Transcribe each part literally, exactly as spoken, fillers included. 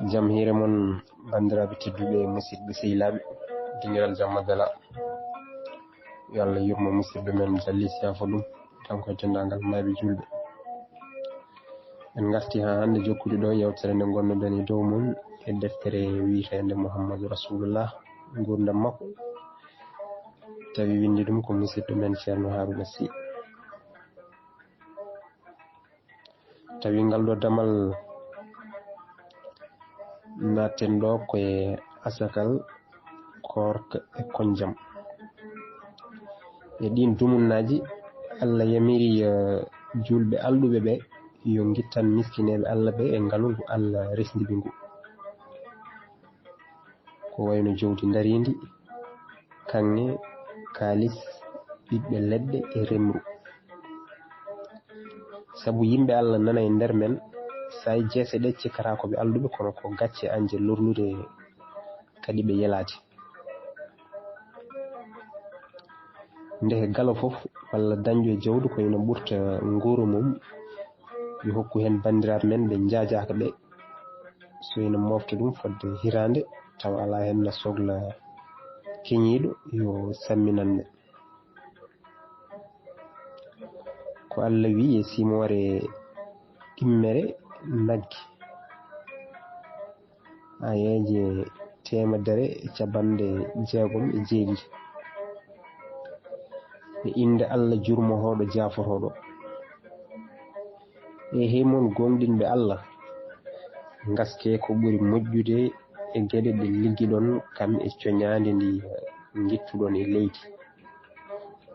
Jam hiire mon, banndiraaɓe tedduɓe, musidɓe sehilaaɓe, dingiral jamma bela. Yo Allah yurmo musidɗo men Jalli, siyafo ɗum, kanko e denndaangal maayɓe juulɓe. En ngarti haa hannde jokkude ɗo yewtere nde ngonnoɗen e dow mum e deftere wiyeteende Muhammadu Rasulullah, nguurndam makko. Tawi winndi ɗum ko musidɗo men Ceerno Haruna Sy. Tawi ngal ɗo damal natten ɗo ko e asakal, koorka e konjam. E ɗin dumunnaaji, Allah yamiri, eh, juulɓe alɗuɓe ɓe yo ngittan miskineeɓe Allah ɓe e ngalu ngu Allah resndi ɓe ngu. Ko wayno jawdi ndariindi, kaŋŋe, kaalis, ɓiɓɓe leɗɗe e remru. Sabu yimɓe Allah nana e nder men, saa'i jeese ɗe cikkata ko ɓe alɗuɓe, kono ko gacce anje lornude kadi ɓe yelaade. Nde galo fof walla dañɗo e jawdi ko ina ɓurta nguuru mum, yo hokku heen banndiraaɓe men ɓe njaajaaka ɓe, so ina moofta ɗum fodde hiraande, tawa alaa heen na sokla keñiiɗo yo samminan ɓe. Ko Allah wiyi e simoore ɗimmere nagge, aayeeje teemedere e capanɗe jeegom e jeeɗiɗi. E innde Allah jurmotooɗo, jaafotooɗo. E hey mon gooŋɗinɓe Allah, ngaskee ko ɓuri moƴƴude e geɗe ɗe liggiɗon kam e coñaandi ndi ngittuɗon e leydi.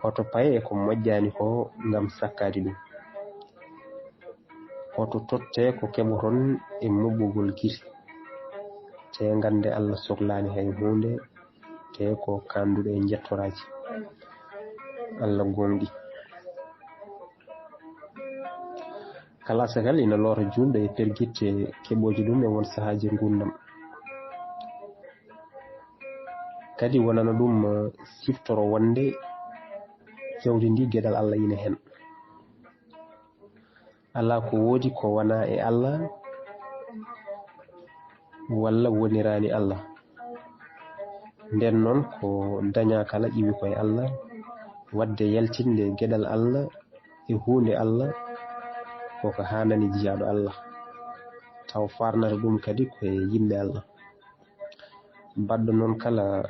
Hoto paye e ko moƴƴaani ko ngam sakkaade ɗum. Hoto tottee ko keɓoton e muɓɓugol gite. Tee nganndee Allah soklaani hay huunde, tee ko kaanduɗo e njettoraaji. Allah gooŋɗi. Kala asakal ina loota juulɗo e pergitte keɓooje ɗum e won sahaaji nguurndam. Kadi wonana ɗum, eh, siftoro wonde jawdi ndi geɗal Allah ina heen. Alaa ko woodi ko wonaa e Allah walla woniraani Allah. Nden noon ko dañaa kala iwi ko e Allah, waɗde yaltinde geɗal Allah e huunde Allah ko ko haanani jiyaaɗo Allah, taw faarnata ɗum kadi ko e yimɓe Allah. Baɗɗo noon kala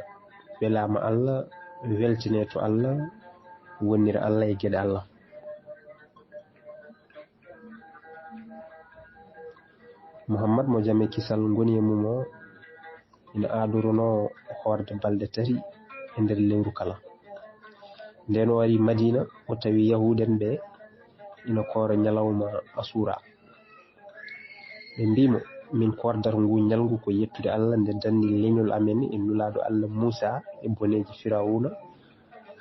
welaama Allah, weltine to Allah, wonira Allah e geɗe Allah. Muhammad mo jam e kisal ngoni e mum o, ina aadorunoo hoorde balɗe tati e nder lewru kala. Ndeen o ari Madiina, o tawi Yahuudanɓe ina koora ñalawma Asuura. Ɓe mbii mo, "Min koordata nguu ñalngu ko yettude Allah nde danni leñol amen e Nulaaɗo Allah Muusaa e boneeji Firawna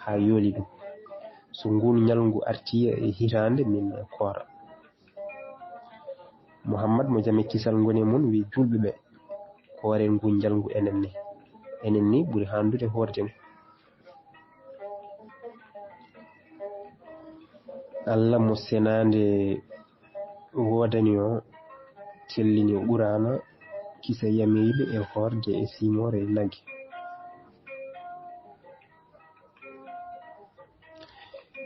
haa yooli ɗum. So nguun ñalngu artii e hitaande, min koora." Muhammad mo jam e kisal ngoni e mum wii juulɓe ɓe, "Kooren nguu ñalngu enen ne. Enen ni ɓuri haandude hoorde ngu." Allah mo senaande woodani o tellini Quraana kisa yameyɓe e hoorde e simoore e nagge.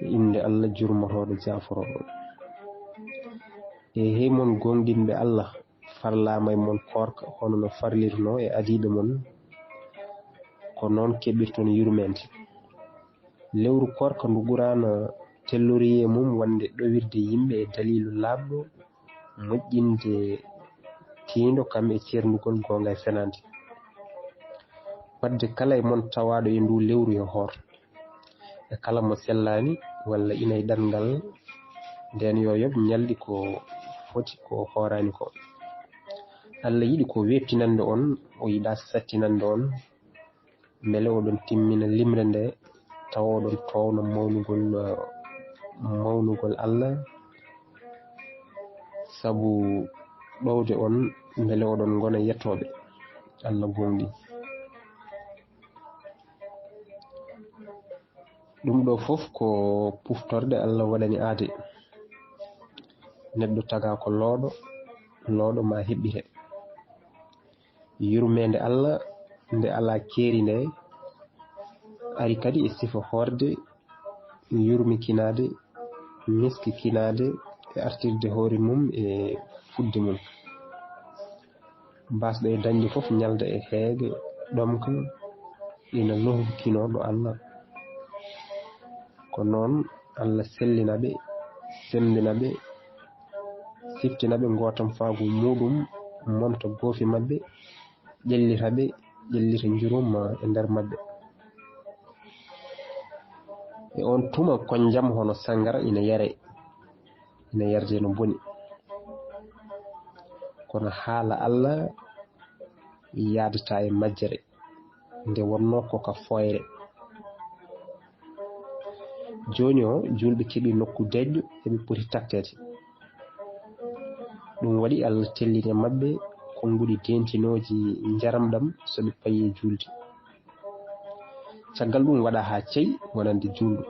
E innde Allah jurmotooɗo jaaforooɗo. E hey mon gooŋɗinɓe Allah, farlaama e mon koorka hono no farlirnoo e adiiɓe mon, ko noon keɓirton yurmeende. Lewru koorka ndu Quraana tellori e mum wonde ɗowirde yimɓe e daliilu laaɓɗo, moƴƴinde tiindo kam e ceerndugol goonga e fenaande. Wadde kala e mon tawaaɗo e ndu lewru yo hoor, e kala mo sellaani walla ina e ɗanngal, ndeen yo yoɓ ñalɗi ko foti ko hooraani ko. Allah yiɗi ko weeɓtinande on, o yiɗaa sattinande on, mbele oɗon timmina limre nde, tawa oɗon toowna mawnugol, eh, mawnugol Allah, sabu ɗowde on, mbele oɗon ngona yettooɓe Allah gooŋɗi. Ɗum ɗo fof ko puftorɗe Allah waɗani aade. Neɗɗo tagaa ko looɗo, looɗo ma heɓɓite. Yurmeende Allah nde alaa keeri nde ari kadi e sifa hoorde, yurmikinaade, miskikinaade e artirde hoore mum e fudde mum. Baasɗo e dañde fof ñalda e heege, ɗomka, ina lohbkinoo ɗo Allah. Ko noon Allah sellina ɓe, semmbina ɓe, siftina ɓe ngootamfaagu muuɗum, monta goofi maɓɓe, ƴellita ɓe, ƴellita njurum e nder maɓɓe. E oon tuma, konjam hono sanngara ina yaree, ina yardee no boni. Kono haala Allah yaadataa e majjere, nde wonnoo ko ka fooyre. Jooni o, juulɓe keɓii nokku deeƴɗo, eɓe poti takteede. Ɗum waɗi Allah tellini e maɓɓe konnguɗi deentinooji njaram ɗam so ɓe payi e juulde. Caggal ɗum waɗa haa cey wonande juulɗo.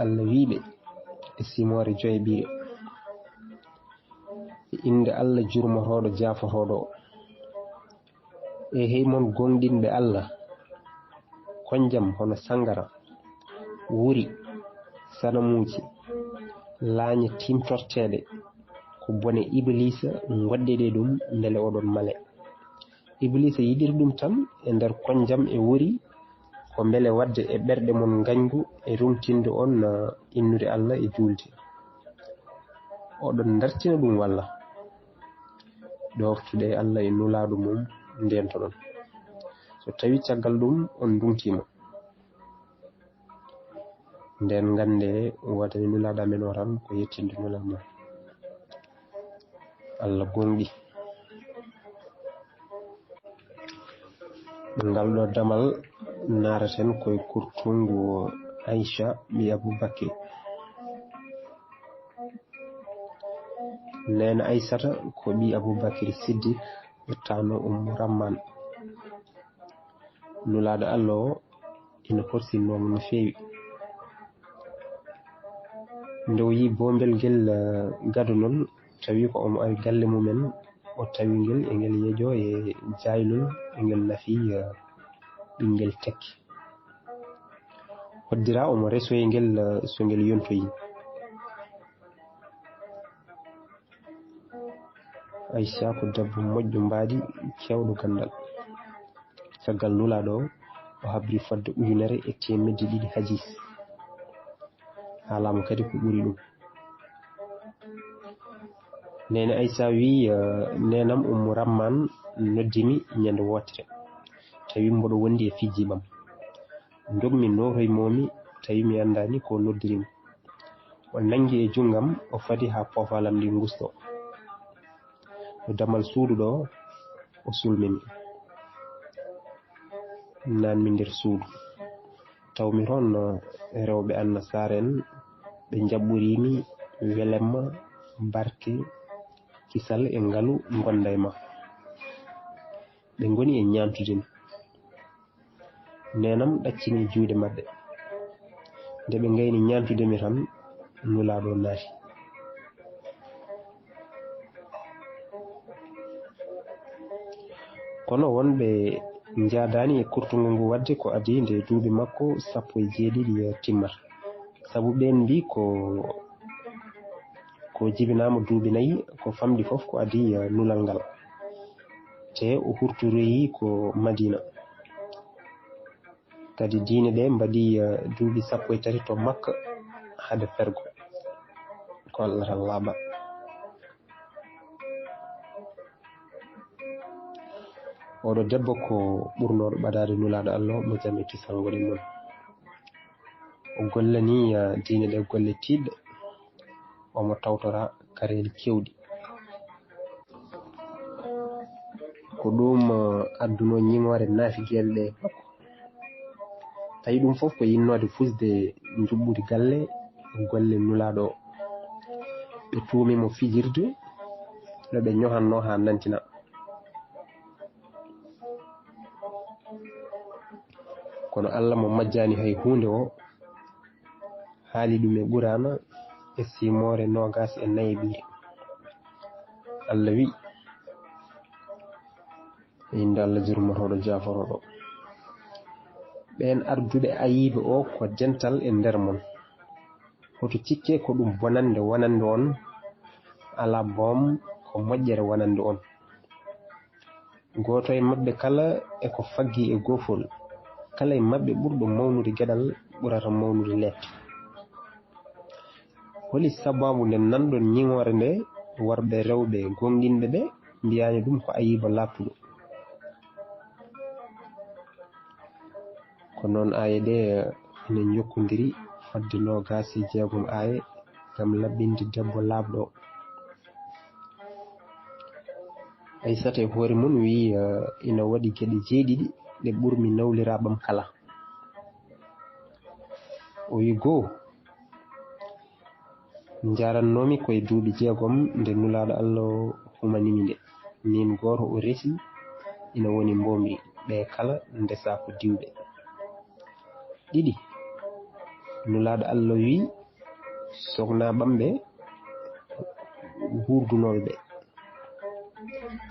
Allah wi'i ɓe e simoore joyaɓiire, e innde Allah jurmotooɗo jaafotooɗo o. E hey mon gooŋɗinɓe Allah, konjam hono sanngara, wuri, sanamuuji, laañe tiimtorteeɗe, ko bone Ibiliisa ngoɗɗeɗee ɗum mbele oɗon male. Ibiliisa yiɗiri ɗum tan e nder konjam e wuri, ko mbele waɗde e ɓerɗe mon ngañgu e rumtinde on, ah, innude Allah e juulde. Oɗon ndartina ɗum walla? Ɗooftude Allah e Nulaaɗo mum ndeentoɗon. So tawi caggal ɗum on ndumtiima, nden nganndee wonande Nulaaɗo amen o tan ko yettinde Nulaaɗo mum. Allah gooŋɗi. Ngal ɗo damal naaraten koye kurtungu Aisha ɓii Abubakir. Neene Aysata ko ɓii Abubakir Siddik, ƴettaano Ummu Ramman. Nulaaɗo Allah o ina horsinoo mo no feewi. Nde o yii boombel ngel, eh, gadunol, tawi ko omo ari galle mumen, o tawi ngel e ngel yejo e jaaylol, e ngel nafi, eh, ɓinngel tekki. Hoddira omo resoyi ngel, eh, so ngel yontoyi. Aisha ko debbo moƴƴo mbaadi, keewɗo ganndal. Caggal Nulaaɗo o, o habri fodde ujunere e teemedde ɗiɗi hadiis. Haalaama kadi ko ɓuri ɗum. Neene Aisha wiyi, eh, neenam Ummu Ramman noddi mi ñande wootere, tawi mboɗo wondi e fijjiiɓam. Ndogmi nootoy moomi, tawi mi anndaani ko noddirimi. O nanngi e junngam, o fadi haa poofalam ndi ngusto. Ɗo damal suudu ɗo, o sulmimi. Naanmi nder suudu. Tawmi toon, eh, rewɓe annasaara en, ɓe njaɓɓoriimi welemma, barke, kisal e ngalu ngonda e ma. Ɓe ngoni e ñaamtude mi. Neenam ɗaccini e juuɗe maɓɓe. Nde ɓe ngayni ñaamtude mi tan, Nulaaɗo naati. Kono wonɓe njaadaani e kurtungu ngu waɗde ko adii nde duuɓi makko sappo e jeeɗiɗi timmata. Sabu ɓeen mbii ko, ko jibinaama duuɓi nayi, ko famɗi fof ko adii, eh, nulal ngal. Te o hurtoroyi ko Madina. Kadi diine ɗe mbaɗi, eh, duuɓi sappo e tati to Makka hade fergo. Ko Allah tan laaɓa. Oɗo debbo ko ɓurnooɗo ɓadaade Nulaaɗo Allah o, mo jam e kisal ngoni mum. O gollani, eh, diine ɗe golle tiiɗɗe. Omo tawtora karel kewɗi. Ko ɗum, eh, adduno ñiŋoore naafigeeɓe ɓe makko. Tawi ɗum fof ko yinnoode fusde njuɓɓudi galle golle Nulaaɗo o. Ɓe tuumi mo fijirde no ɓe ñohanno haa nantina. Kono Allah mo majjaani hay huunde o, haali ɗum e Quraana e simoore noogas e nayi ɓiire. Allah wi'i, Innde Allah jurmotooɗo jaaforooɗo. Ɓeen arduɓe ayiibe o ko dental e nder mon. Hoto cikke ko ɗum bonannde wonannde on, alaa boom ko moƴƴere wonannde on. Gooto e maɓɓe kala e ko faggi e goofol, kala e maɓɓe ɓurɗo mawnude geɗal ɓurata mawnude leeɓte. Holi sabaabu nde nanɗon ñiŋoore nde worɓe rewɓe gooŋɗinɓe ɓe mbiyaani ɗum ko ayiiba laaɓtuɗo? Ko noon aaye ɗe ene njokkondiri fodde noogaas e jeegom aaye ngam laɓɓinde debbo laaɓɗo. Aysata e hoore mum wiyi, eh, ina waɗi geɗe jeeɗiɗi ɗe ɓurmi nawliraaɓam kala. O wiyi, goo, njarannoomi ko e duuɓi jeegom nde Nulaaɗo Allah o humanimi nde. Miin gooto o resi, ina woni mboomri, ɓe kala ndesaa ko diwɓe. Ɗiɗi, Nulaaɗo Allah wiyi, soknaaɓam ɓe guurdunooɓe ɓe,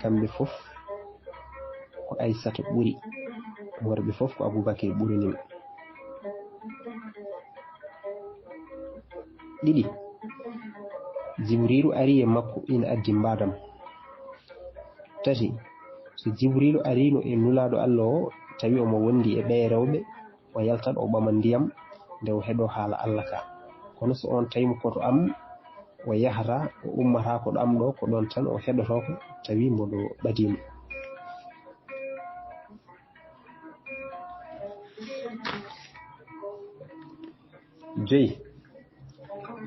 kamɓe fof ko Aysata ɓuri, worɓe fof ko Abubakir ɓurani ɓe. Ɗiɗi, Jibriilu ari e makko, ina addi mbaadam. Tati, so Jibriilu ariino e Nulaaɗo Allah o, tawi omo wondi e ɓee rewɓe, o yaltat, o ɓama ndiyam, nde o heɗoo haala Allah ka. Kono so oon tawi mo koto am, o yahata, o ummata ko ɗo am ɗo, ko ɗoon tan o heɗotoo ko, tawi mboɗo ɓadii mo. Joyi,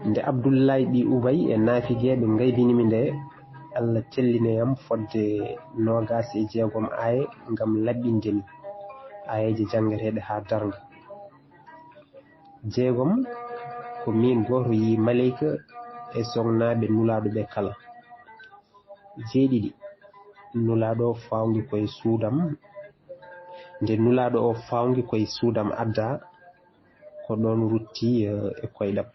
nde Abdullaay ɓii Ubay e naafigeeɓe ngaybinimi nde, Allah tellini e am fodde noogaas e jeegom aaye ngam laɓɓinde mi aayeeje janngeteeɗe haa darnga. Jeegom, ko miin gooto yii maleyka e soknaaɓe Nulaaɗo ɓe kala. Jeeɗiɗi, Nulaaɗo o faawngi ko e suudam. Nde Nulaaɗo o faawngi ko e suudam adda, ko ɗoon rutti, eh, e koyɗam.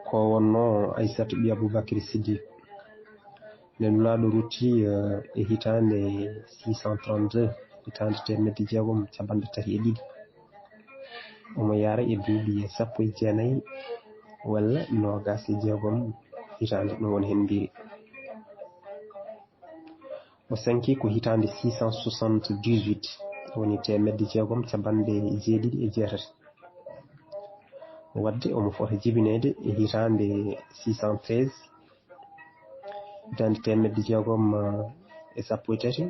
Ko wonnoo Aysata ɓii Abubakir Siddiq. Nde Nulaaɗo rutti, eh, e hitaande six cent trente-deux, hitaande teemedde jeegom cappanɗe tati e ɗiɗi. Omo yahra e duuɓi sappo e jeenayi walla noogaas e jeegom hitaande, ɗum woni heen mbiri. O sanki ko hitaande six cent soixante-dix-huit, woni teemedde jeegom cappanɗe jeeɗiɗi e jeetati. Waɗde omo fota jibineede e hitaande six cent treize, hitaande teemedde jeegom e sappo e tati,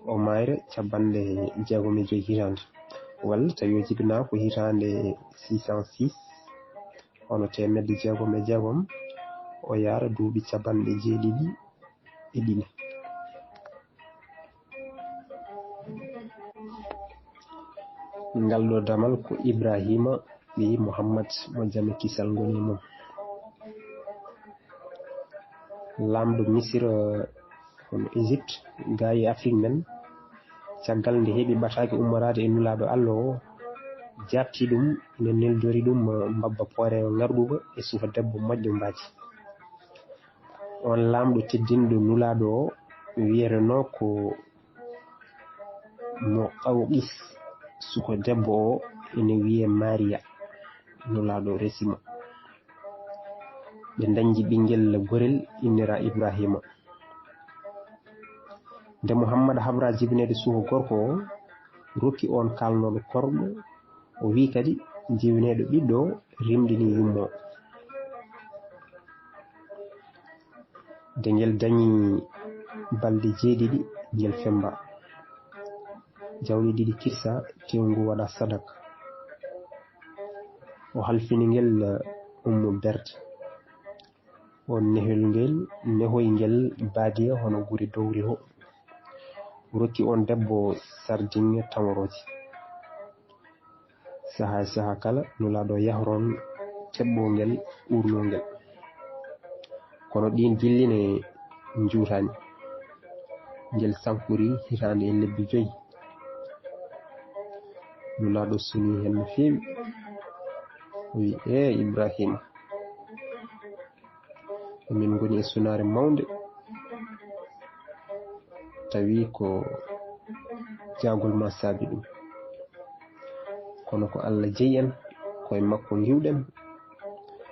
o mayra cappanɗe jeegom e joy hitaande. Walla tawi o jibinaa ko hitaande six cent six, hono teemedde jeegom e jeegom, o yahra duuɓi cappanɗe jeeɗiɗi e ɗiɗi. Ngal ɗo damal ko Ibrahima ɓii Muhammad, mo jam e kisal ngoni e mum. Laamɗo Misira, hono Égypte, gaa e Afrik men, caggal nde heɓi ɓataake ummoraade e Nulaaɗo Allah o, jaabti ɗum, ina neldori ɗum mbabba pooreewo ŋarɗuba e suka debbo moƴƴo mbaaji. Oon laamɗo teddinɗo Nulaaɗo o wiyetenoo ko Muqawqis, suka debbo o ina wiyee Mariya, Nulaaɗo resi mo. Ɓe ndañdi ɓinngel gorel inniraa Ibrahima. Nde Muhammad habra jibineede suka gorko o, rokki oon kaalnooɗo korɗo, o wiyi kadi jibineeɗo ɓiɗɗo o rimɗini yumma o. Nde ngel dañi balɗe jeeɗiɗi, ngel femmba. Jawle ɗiɗi kirsa, tew ngu waɗa sadak. O halfini ngel, eh, Ummu Bert. O nehol ngel, nehoy ngel baadiya hono guri dowri o. Rokki oon debbo sardiŋŋe tamorooje. Sahaa e sahaa kala, Nulaaɗo yahroon teɓɓoongel, uurnongel. Kono ɗiin gilli ne njuutaani. Ngel sankori hitaande e lebbi joy. Nulaaɗo suni heen no feewi. O wi, "Ee Ibrahima, Emin ngoni e sunaare mawnde, tawi ko jaagol ma saabi ɗum. Kono ko Allah jeyi en, ko e makko ngiwɗen,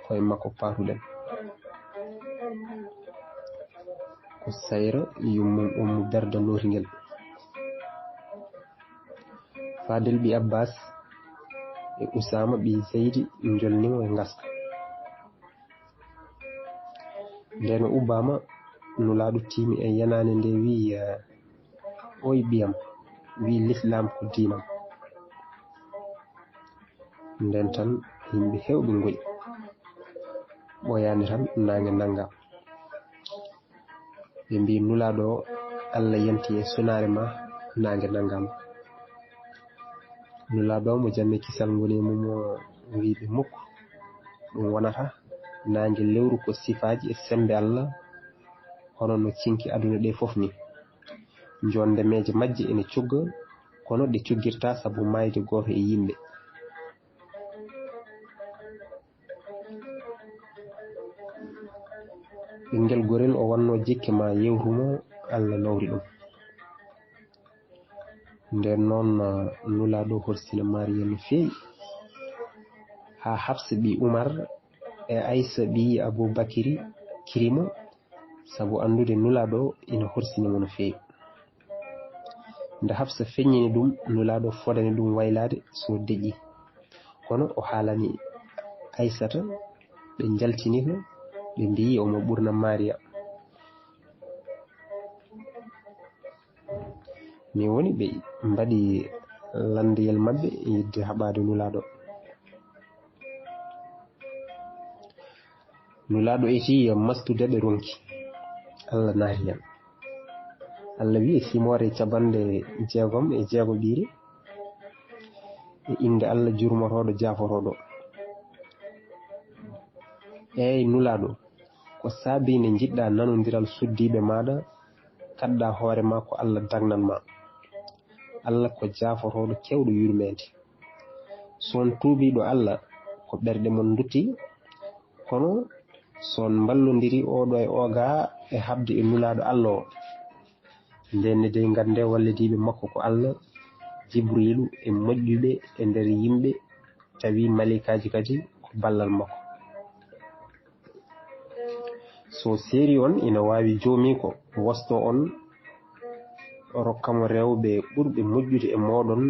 ko e makko paatuɗen. Ko Sayra yummum Ummu Berda looti ngel. Fadel ɓi Abbas e Usaama ɓi Zeydi njolni mo e ngaska. Nden o ubbaama, Nulaaɗo tiimi e yenaande nde, wi'i, eh, "Oy ɓiyam," wi'i, "Lislaam ko diinam." Nden tan yimɓe heewɓe ngoyi. Ɓooyaani tan naange nannga. Ɓe mbi'i Nulaaɗo, "Allah yanti e sunaare ma, naange nanngaama." Nulaaɗo mo jam e kisal ngoni e mum o wi'i ɓe, "Mukk, ɗum wonata. Naange, lewru ko sifaaji e semmbe Allah, hono no cinki aduna ɗe fof ni. Njondemeeje majje ene cugga, kono ɗe cuggirta sabu maayde gooto e yimɓe." Ɓinngel gorel o wonno jikke ma yewtu mo, Allah nawri ɗum. Nden noon, Nulaaɗo horsina Maariya no feewi, haa Hafsa ɓii Umar e Aysa ɓii Abuu Bakiri kiri mo, sabu anndude Nulaaɗo ina horsini mo no feewi. Nde Hafsa feññini ɗum, Nulaaɗo fodani ɗum waylaade so deƴƴi. Kono o haalani Aysata, ɓe njaltini ko, ɓe mbiyi omo ɓurna Maariya. Ni woni ɓe mbaɗi lanndeyel maɓɓe yidde haɓaade Nulaaɗo. Nulaaɗo eti mastude, ɓe ronki. Allah naati hen. Allah wi'i e simoore capanɗe jeegom e jeego ɓiire, e innde Allah jurmotooɗo, jaafotooɗo. Eey Nulaaɗo, ko saabii nde njiɗɗa nanondiral suddiiɓe maaɗa, kaɗɗa hoore ma ko Allah dagnan ma. Allah ko jaafotooɗo keewɗo yurmeende. So on tuubiiɗo Allah, ko ɓerɗe mon ndutti, kono so on mballondiri oɗo e oga e haɓde e Nulaaɗo Allah o, ndenne dey nganndee wallodiiɓe makko ko Allah, Jibriilu e moƴƴuɓe e nder yimɓe, tawi maleykaaji kadi ko ballal makko. So seeri on, ina waawi joomiiko wostoo on, rokka mo rewɓe ɓurɓe moƴƴude e mooɗon,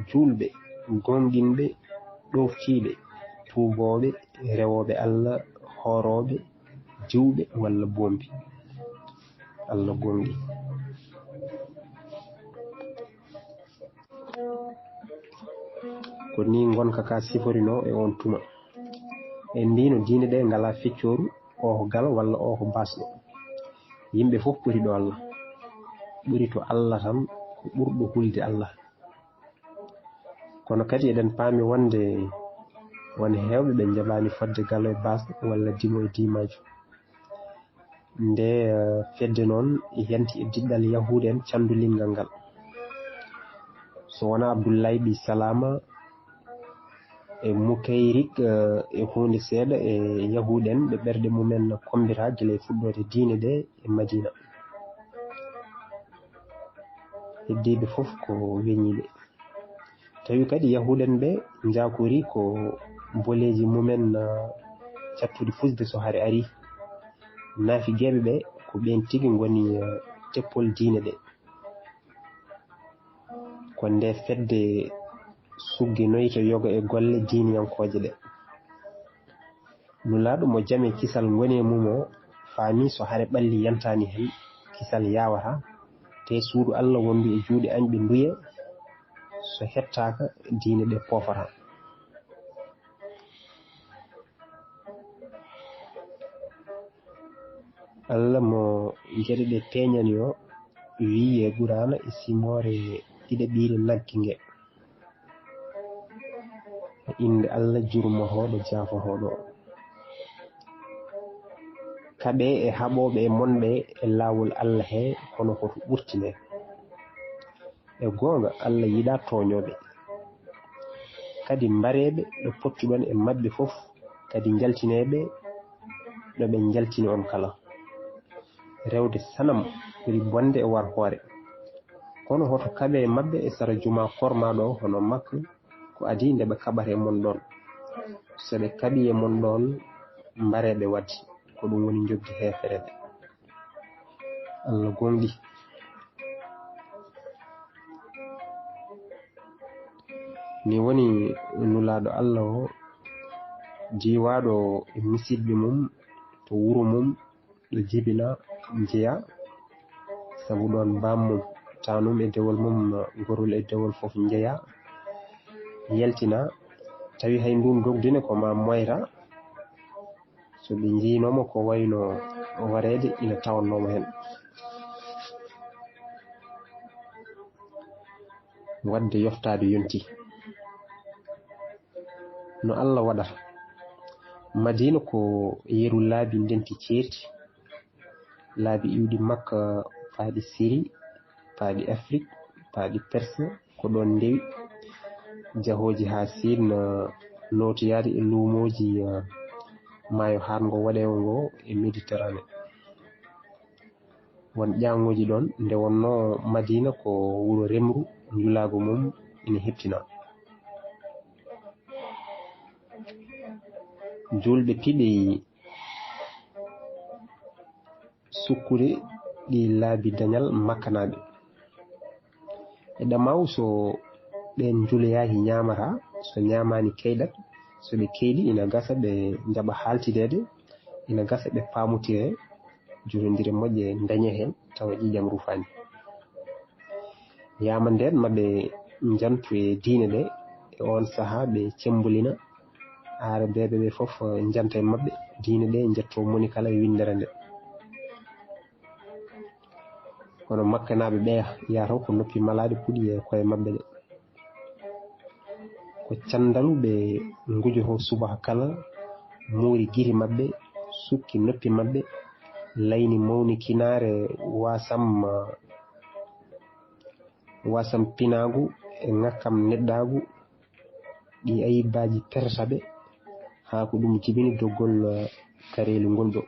juulɓe, gooŋɗinɓe, ɗooftiiɓe, tuubooɓe, rewooɓe Allah, hoorooɓe, jiwɓe walla boombi. Allah gooŋɗi. Ko nii ngonka ka siforinoo e oon tuma. En mbiino diine ɗe ngalaa feccooru, oo ko galo walla oo ko baasɗo. Yimɓe fof ɓuri ɗo Allah. Ɓuri to Allah tan, ko ɓurɗo hulde Allah. Kono kadi eɗen paami wonde won heewɓe ɓe njaɓaani fodde galo e baasɗo walla dimo e diimaajo. Nde, eh, fedde noon yanti e diɗɗal Yahuud en canndulinngal ngal. So wonaa Abdullahi ɓii Salaama e Mukayrik, eh, e huunde seeɗa e Yahuud en ɓe ɓerɗe mumen kombita gila e fuɗɗoode diine ɗe e Madiina. Heddiiɓe fof ko weñiiɓe. Tawi kadi Yahuud en ɓe njaakori ko boleeji mumen, ah, cattuɗi fusde so hare ari. Naafigeeɓe ɓe ko ɓeen tigi ngoni, ah, teppol diine ɗe. Ko nde fedde sugginoyta yoga e golle diiniyankooje ɗe. Nulaaɗo mo jam e kisal ngoni e mum o faami so hare ɓalli yantaani heen, kisal yaawataa, te suudu Allah wondu e juuɗe añɓe nduye, so hettaaka diine ɗe poofataa. Allah mo geɗe ɗe peeñani o wiyi e Quraana e simoore ɗiɗaɓiire nagge nge. Innde Allah jurmotooɗo, jaafotooɗo. Kaɓe e haɓooɓe e monɓe e laawol Allah he, kono ko to ɓurtine. E goonga, Allah yiɗaa tooñooɓe. Kadi mbareeɓe ɗo pottuɗon e maɓɓe fof, kadi njaltineeɓe no ɓe njaltini on kala. Rewde sanam ɓuri bonde e war hoore. Kono hoto kaɓe e maɓɓe e sara juma korma ɗo hono Makka, ko adii nde ɓe kaɓata e mon ɗon. So ɓe kaɓii e mon ɗon, mbareeɓe waɗde. Ko ɗum woni njoɓdi heefereɓe. Allah gonɗi. Ni woni Nulaaɗo Allah o, diwaaɗo e musidɓe mum to wuro mum, ɗo jibina, njeya, sabu ɗoon baam mum, tanum e dewol mum, gorol e dewol fof njeya, yaltina, tawi hay ndun dogdine ko ma moyta, so ɓe njiinooma ko wayno wareede ina tawannoo mo heen. Waɗde yoftaade yonti. No Allah waɗata. Madiina ko yeru laabi ndenti ceerti. Laabi iwɗi Makka paaɗi Siri, paaɗi Afrik, paaɗi Perse, ko ɗoon ndewi. Jahooji haa Siin, eh, nootoyaade e luumooji, eh, maayo haaɗngo waɗeewo ngo e Méditerranée. Won ƴaaŋooji ɗoon, nde wonnoo Madiina ko wuro remru, njulaagu mum ina heptina. Juulɓe piɓi sukkude ɗi laabi dañal Makkanaaɓe. E ɗamaw, so ɓeen njuloyaaki ñaamata, so ñaamaani keyɗat, so ɓe keyɗi, ina gasa ɓe njaɓa haaltideede, ina gasa ɓe paamotire, jotondire moƴƴe ndañe heen, tawa ƴiiƴam rufaani. Yamande en maɓe njantu e diine ɗe, e oon sahaa ɓe cemmbolina, aarabeeɓe ɓe fof njanta e maɓɓe, diine ɗe njetto moni kala e winndere nde. Kono Makkanaaɓe ɓeya, yataw ko noppi malaaɗe puɗi e koye maɓɓe ɗe. Ko canndalu ɓe ngujoto subaka kala, muuri gite maɓɓe, sukki noppi maɓɓe, layni mawnikinaare wasam, wasam pinaagu e ŋakkam neɗɗaagu, ɗi ayibbaaji perta ɓe, haa ko ɗum jibini doggol, eh, kareeli ngol ɗo.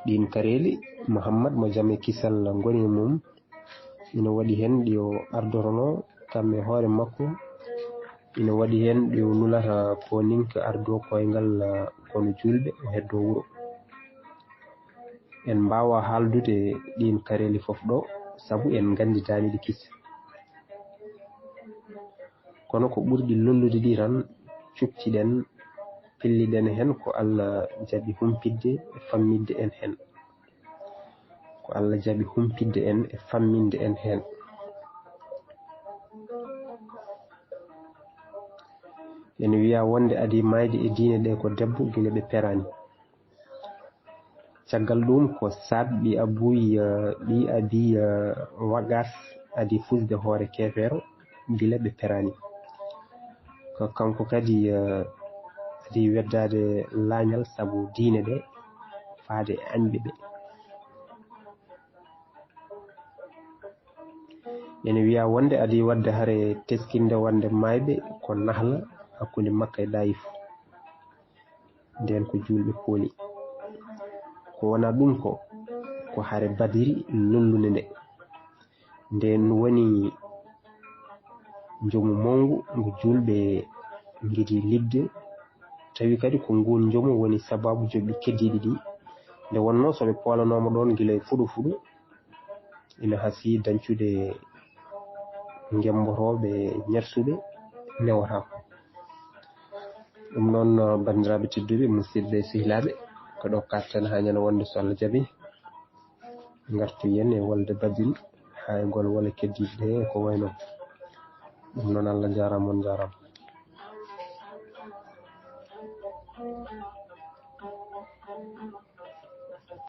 Ɗiin kareeli, Muhammad mo jam e kisal ngoni e mum, ina waɗi heen ɗi o ardotonoo kam e hoore makko, ina waɗi heen ɗi o nulata ko ninka ardo koyngal, eh, kono juulɓe o heddo wuro. En mbaawaa haaldude ɗiin kareeli fof ɗo, sabu en nganndidaani ɗi kisi. Kono ko ɓurɗi lollude ɗi tan, cuktiɗen, pilliɗen heen ko Allah jaɓi humpitde e famminde en heen. Ko Allah jaɓi humpitde en e famminde en heen. Ene wiya wonde adii maayde e diine ɗe ko debbo gila ɓe peraani. Caggal ɗum ko Saad ɓi Abuy, eh, ɓi Abi, eh, Waqqas adii fusde hoore keefeero gila ɓe peraani. Ko kanko kadi, eh, adii weddaade laañal sabu diine ɗe faade e añɓe ɓe. Ene wiya wonde adii waɗde hare teskinde wonde maayɓe ko nahla hakkunde Makka e Daayif. Nden ko juulɓe pooli. Ko wona ɗum ko, ko hare Badiri lollunde nde. Nden woni njomu mawngu ngu juulɓe ngidi liɓde. Tawi kadi ko nguun njomu woni sababu joɓɓi keddiiɗi ɗi. Nde wonnoo so ɓe poolanooma ɗoon gila e fuɗo fuɗo, ina hasii dañcude ngembotooɓe ñersuɓe newotaako. Ɗum noon, banndiraaɓe tedduɓe, musidɓe e sehilaaɓe, ko ɗo kaarten haa ñande wonde so Allah jaɓi. Ngartu yen e wolde Badiri, haa e gol wole keddiiɗe ɗe ko wayno. Ɗum noon, Allah jaaraama, on jaaraama.